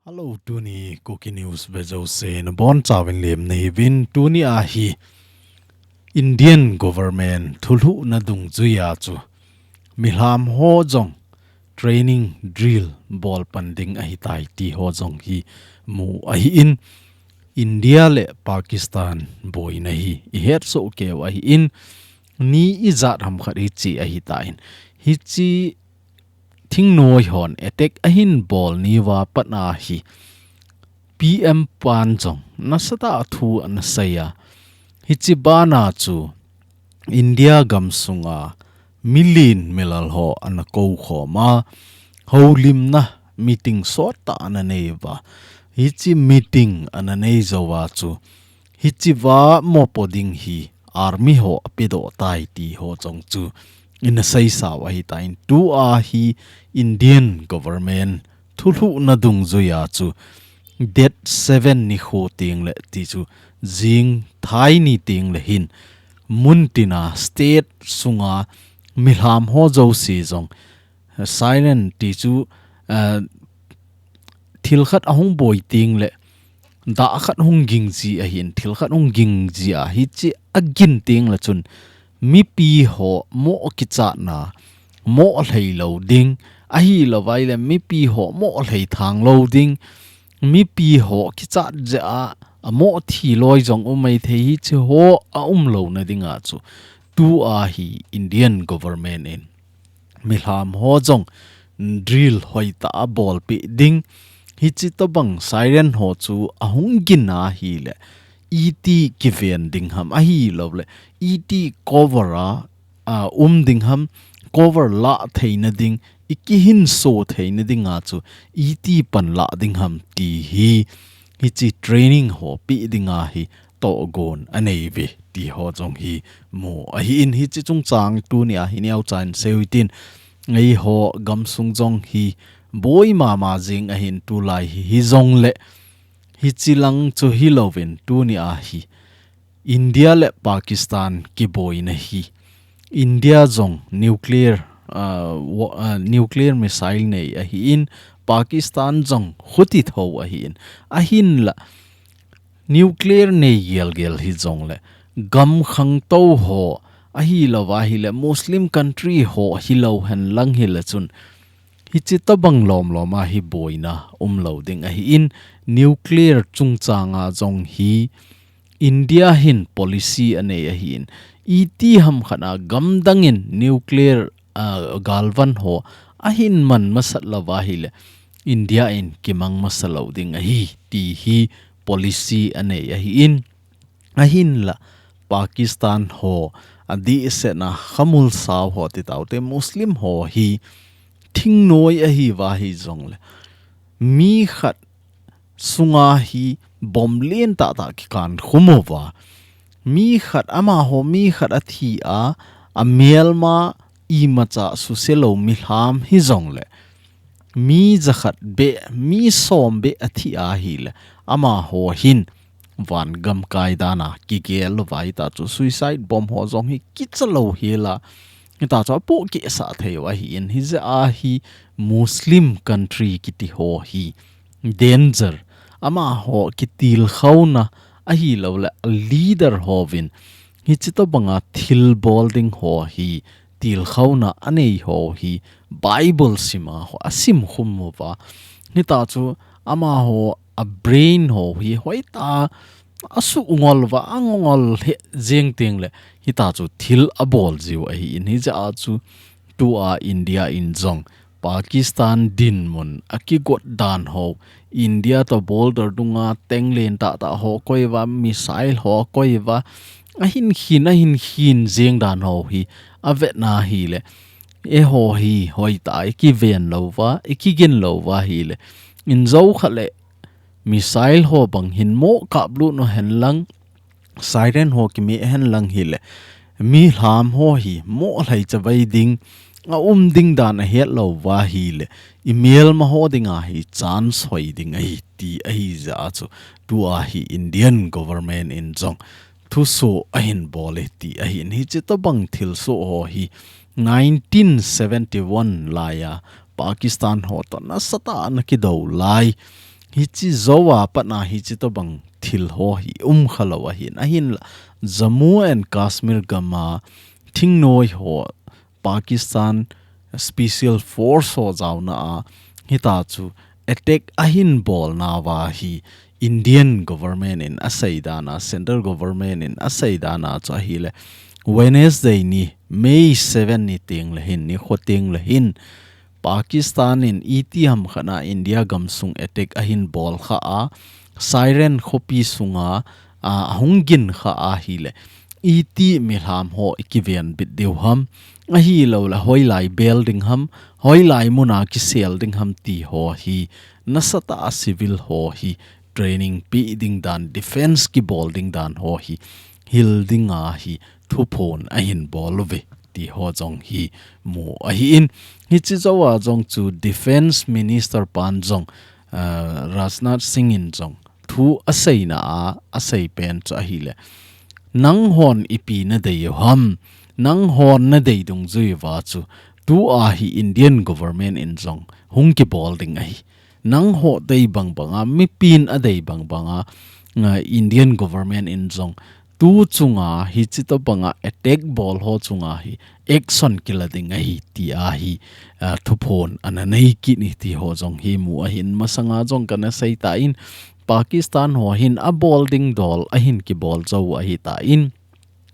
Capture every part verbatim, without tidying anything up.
Hello, tuni Kuki News vejouse nabonchauvin lemna hiuvin. Tuni ahi Indian government thulhuhna dungjuia chu milham ho jong training drill bolpan ding ahitai ti ho jong hi mu ahin, India le Pakistan boina hi ihetsoh keu ahin, ni ijat ham khat hiche ahitan. Hiche thingnoi hon attack ahin bol niuva patna hi P M pan jong nasatah thu anaseiya. Hiche bana chu India gamsunga milin milal ho anakou khoma, houlimna meeting sottah ananeiuva. Hiche meeting ananei jouva chu, hichea mopo ding hi army ho apedoh tai ti ho jong chu ina seisau ahitan. Tua hi Indian government thulhuhna dungjuia chu date seven nikho tengle ti chu jing thai ni tengle hin muntina state sunga milham ho jouse jong, siren ti chu, eh, thil khat ahung boi tengle, dah khat hung ging ji ahin, thil khat hung ging ji a, hiche agin tengle chun, mipi ho mo kichatna, mo lhei lou ding, ahilouva ahile mipi ho mo lhei thang lou ding, mipi ho kichat jeh a, amo thi loi jong um maithei, hiche ho aum louna dinga chu, tua hi Indian government in milham ho jong drill hoitah a bolpeh ding. Hiche tobang siren ho chu ahung gin ahile, iti kiven ding ham ahilouleh, iti cover a, a um ding ham, cover lah theina ding, ikihinso theina dinga chu, iti panlah ding ham ti hi, hiche training ho peh dinga hi tohgon aneiuve ti ho jong hi mu ahin, hiche chungchang tunia hi neocha in seiu hitin, eiho gamsung jong hi boi mama jing ahin tulai hi, hijongle hiche lang chu hilouvin tunia hi India le Pakistan kiboina hi India jong nuclear, ah, wa-, ah, nuclear missile nei ahin, Pakistan jong khuti tho ahin. Ahinla, nuclear nei gelgel hijongle, gam khangtou ho, ahilouva ahile, Muslim country ho hilou henlang hile chun, hiche tobang lomlom a hi boina umlou ding ahin, nuclear chungchanga jong hi India hin policy anei ahin, iti ham khat a gamdang in nuclear, ah, galvan ho ahin man masat louva ahile, India in kimang masa lou ding ahi, ti hi policy anei ahin, ahinla Pakistan ho, adehset a khamul sao ho ti taute, Muslim ho hi thingnoi ahiuva hijongle, mi khat sunga hi bomb lentah tah kikan khum uva, mi khat amaho, mi khat athi a, amelma imacha suse lou milham hijongle, mi jakhat beh, mi som beh athi ahile, amaho hin vangam kai dan a kigel louva, hita chu suicide bomb ho jong hi kicha lou hela, hita chu apoh kehsah thei u ahin, hijeh a hi Muslim country kiti ho hi danger, amaho kitilkhouna ahilouleh, a leader hovin hiche tobanga thilbol ding ho hi, tilkhouna anei ho hi, Bible sima ho asim khum uva, hita chu amaho a brain ho hi hoitah a asuh ngol uva, angol he jeng tengle, hita chu thil abol jiu ahin, hijeh a chu tua India in jong Pakistan dinmun akigot dan ho, India toh border dunga tank lentah tah ho akoi uva, missile ho akoi uva, ahin khin, ahin khin jeng dan ho hi avetna ahile, eiho hi hoitah a ikiven louva, ikigin louva ahile, injou khat le missile ho bang hin mo kaplut u henlang, siren ho kimeh henlang hile, milham ho hi mo lhai chavai ding, aum ding dan ahet louva ahile, imelma ho dinga hi chance hoi ding ahi, ti ahijeh a chu, tua hi Indian government in jong thusoh ahin bol e ti ahin, hiche tobang thilsoh ho hi nineteen seventy-one laiya Pakistan ho toh nasatah a ana kidou lai, Hichi jou a pat a hichi tobang thil ho hi um khalou ahin. Ahinla Jammu and Kashmir gam a thingnoi ho Pakistan Special Force ho jaona a hitachu attack ahin bolna uva hi Indian government in asei dan a, central government in asei dan a chu ahile Wednesday ni May seven ni tengle hin, nikho tengle hin Pakistan in itiham khat a India gamsung attack ahin bol kha a, Siren khopi sunga, a, ahung gin kha ahile, iti milham ho ikiven bit diu ham, ahilouleh hoilai bel ding ham, hoilai mun a kisel ding ham ti ho hi, nasatah a civil ho hi training pe ding dan, defense kibol ding dan ho hi, hil ding ahi, thuphon ahin bol uve ti ho jong hi mu ahin. Hichi jou a jong chu Defense Minister pan jong, ah, Rajnath Singh in jong thu aseina a, asei pen chu ahile, nanghon ipi nadei u ham, nanghon nadei dungjui uva chu tua hi Indian government in jong hung kibol ding ahi. Nangho dei bangbang a, mipin adei bangbang a, ah, Indian government in jong tu chunga hichi tobang a attack bol ho chunga hi action kila ding ahi ti ahi, ah, thuphon ana nei kit e ti ho jong hi mu ahin. Masanga jong kana sei tan Pakistan ho hin abol ding dol ahin kibol jou ahitan,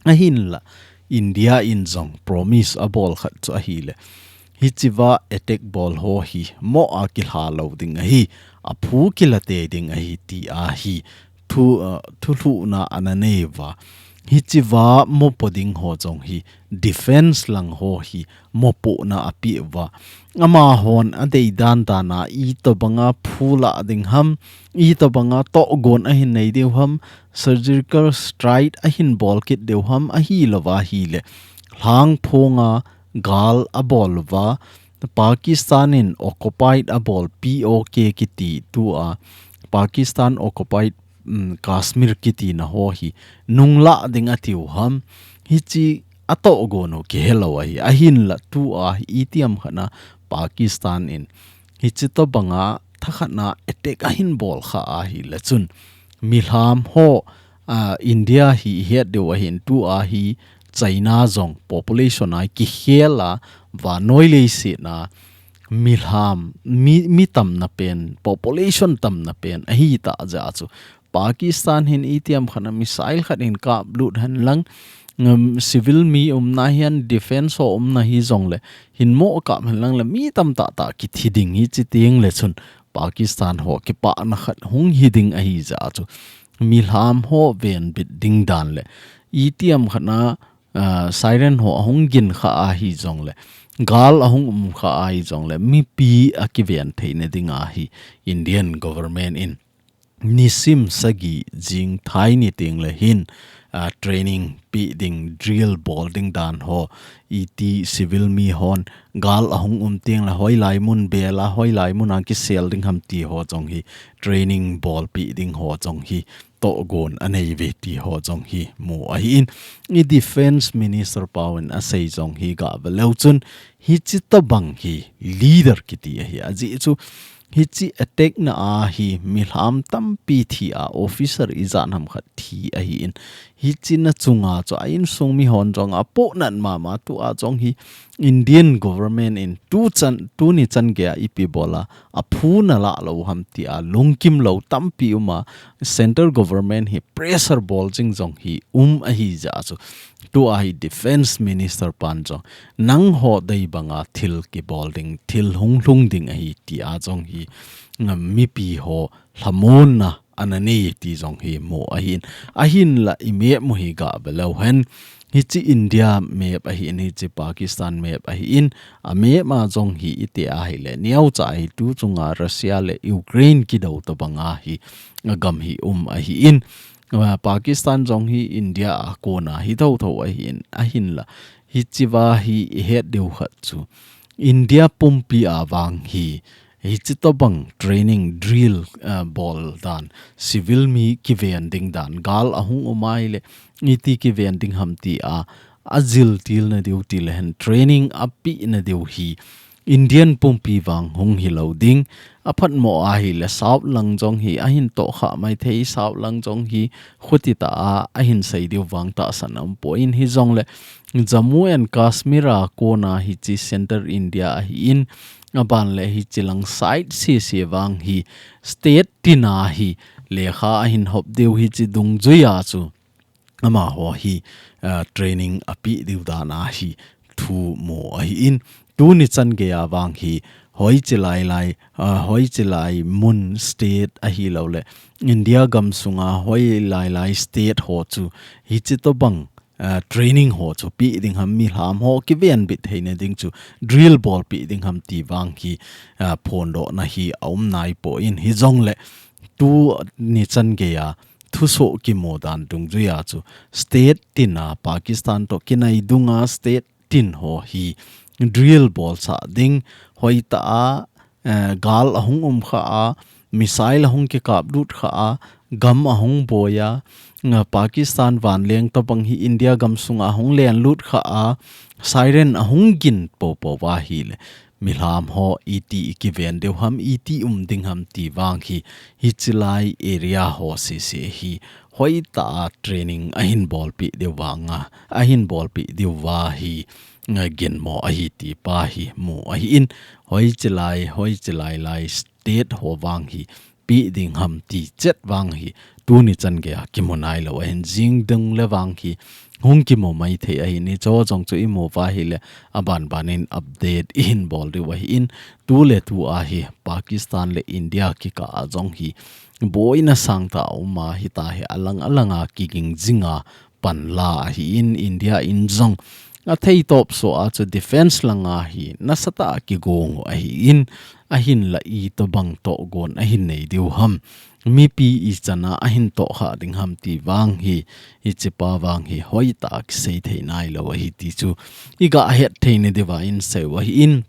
ahinla India in jong promise abol khat chu ahile, hichiva attack bol ho hi mo a kilha lou ding ahi, aphu kila tei ding ahi ti ahi thu, ah, thulhuhna ana nei uva. Hichiva mopo ding ho jong hi defense lang ho hi mopohna ape uva. Amahon adei dan dan a itobang a phu la ding ham, itobang a tohgon ahin nei diu ham, surgical strike ahin bol kit diu ham, ahilouva ahile lhangphong a gal abol uva, Pakistan in occupied abol P O K kiti tua Pakistan occupied, um, Kashmir kiti na ho hi nungla ding atiu ham, hichi atohgon u kihelou ahi. Ahinla tua hi itiham khat a Pakistan in hichi tobang a thakhat a attack ahin bol kha ahile chun milham ho, ah, India hi ihet diu ahin, tua hi China jong population a kikhel a, vannoi leiset a milham, mi, mi tamna pen, population tamna pen ahitah jeh a chu Pakistan hin itiham khat a missile khat in kaplut hen lang, um, civil mi umna hihen defense ho umna hijongle hin mo kap hen lang le mi tamtah tah kithi ding hichi tengle chun Pakistan ho kipana khat hung hi ding ahi jeh a chu milham ho venbit ding dan le itiham khat a, ah, siren ho ahung gin kha ahijongle, gal ahung um kha ahijongle, mipi akiven theina ding ahi Indian government in nisim sagi jing thai ni tengle hin, ah, training pe ding, drill bol ding dan ho, iti civil mi hon gal ahung um tengle hoilai mun bel a, hoilai mun a kisel ding ham ti ho jong hi, training bolpi ding ho jong hi tohgon anei uve ti ho jong hi mu ahin, i defense minister pau in asei jong hi gave leu chun hichi tobang hi leader kiti ahi. Ajeh chu hichi attack na a hi milham tampi thi a, officer ijat ham khat thi ahin, hichi na chunga chu a insung mi hon jong apohnat mama, tua jong hi Indian government in tu chan, tuni chan geiya ipi bol a, aphu nalah lou ham tia lungkim lou tampi um a, central government hi pressure bol jing jong hi um ahi jeh a chu tua hi defense minister pan jong nangho dei bang a thil kibol ding, thil hung lhung ding ahi tia jong hi, um, mipi ho lhamonna ana nei ti jong hi mu ahin. Ahinla i map mu hi gave leu hen. Hichi India map ahin, hichi Pakistan map ahin. A map a jong hi iti ahile, neocha hi tu chunga Russia le Ukraine kidou tobang a hi, a gam hi um ahin. Ah, Pakistan jong hi India a kona hi thotho ahin. Ahinla hichiva hi ihet diu khat chu India pumpi a vang hi hichi tobang training drill, ah, bol dan, civil mi kiven ding dan, gal ahung um ahile, iti kiven ding ham tia ajil til na diu tile hen training ape na diu hi Indian pumpi vang hung hilou ding, aphatmo ahile South lang jong hi ahin tohkha maithei, South lang jong hi khuti tah a ahin sei diu vang tahsan aumpoi. Hijongle Jammu and Kashmir a kona hiche Central India ahin, aban le hiche lang side sese vang hi state tin a hi lekha ahin hop diu hiche dungjuia chu amaho hi, ah, training apeh diu dan a hi thu mu ahin, tuni chan geiya vang hi hoiche lailai, ah, hoiche lai mun state ahilouleh India gamsunga hoi lailai state ho chu hiche tobang, ah, training ho chu peh ding ham, milham ho kivenbit theina ding chu drill bolpeh ding ham ti vang hi, ah, phondohna hi aum naipoi. Hijongle tuni chan geiya thusoh kimu dan dungjuia chu state tin a Pakistan toh kinai dunga state tin ho hi drill bolsah ding, hoitah a, eh, gal ahung umkha a, missile ahung kikaplut kha a, gam ahung boi a, nga Pakistan vanleng tobang hi India gamsunga ahung lenlut kha a, siren ahung gin popo ahile milham ho iti ikiven diu ham, iti um ding ham ti vang hi, hiche lai area ho sese hi hoitah a training ahin bolpeh diu vang a, ahin bolpeh diu va hi, nga ginmo ahi ti pa hi mu ahin, hoiche lai, hoiche lailai state ho vang hi peh ding ham ti chet vang hi tuni chan geiya kimu nailou ahin, jing dungle vang hi hung kimu maithei ahin, hicheho jong chu imu uva ahile abanban in update ihin bol diu ahin, tuletu a hi Pakistan le India kikah a jong hi boina sangtah a um a, hitia hi alang alang a kiging jinga panla ahin, India in jong athei topsoh a chu defense langa hi nasatah a kigong u ahin, ahinla itobang tohgon ahin nei diu ham, mipi ichan a ahin tohkha ding ham ti vang hi, hiche pa vang hi hoitah a kisei thei nailou ahi ti chu iga het theina diuva isei u ahin,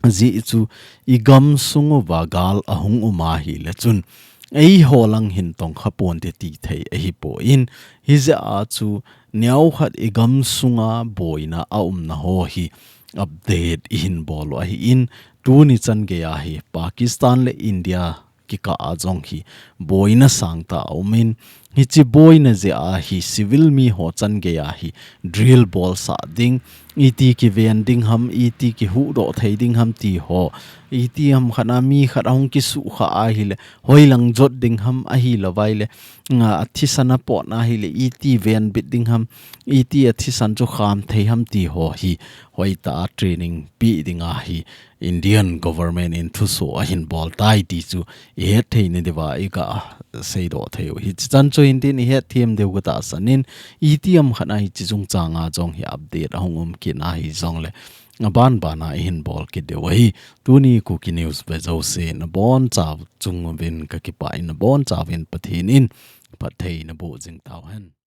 ajeh chu igamsung uva gal ahung um ahile chun eiho lang hin tongkha ponte ti thei ahipoi. Hijeh a chu neokhat igamsunga boina aumna ho hi update ihin bol u ahin, tuni chan geiya hi Pakistan le India kikah a jong hi boina sangtah a um in, hiche boina jeh a hi civil mi ho chan geiya hi drill bolsah ding, iti kiven ding ham, iti kihuhdoh thei ding ham ti ho, itiham khat a mi khat ahung kisukha ahile hoilang jot ding ham, ahilouva ahile nga athisan apot ahile iti venbit ding ham, iti athisan chu kham thei ham ti ho hi hoitah a training peh ding a hi Indian government in thusoh ahin bol tai ti chu ihet theina diuva iga seidoh thei u. Hiche chan chu hintin ihet them diu katahsan in, itiham khat a hiche chungchang a jong hi update ahung um kit ahi jongle abanban a ihin bol kit diu ahi. Tuni Kuki News ve jouse nabonchauva chunga kakipah in, nabonchauvin Pathen in phatthei naboh jing tauhen.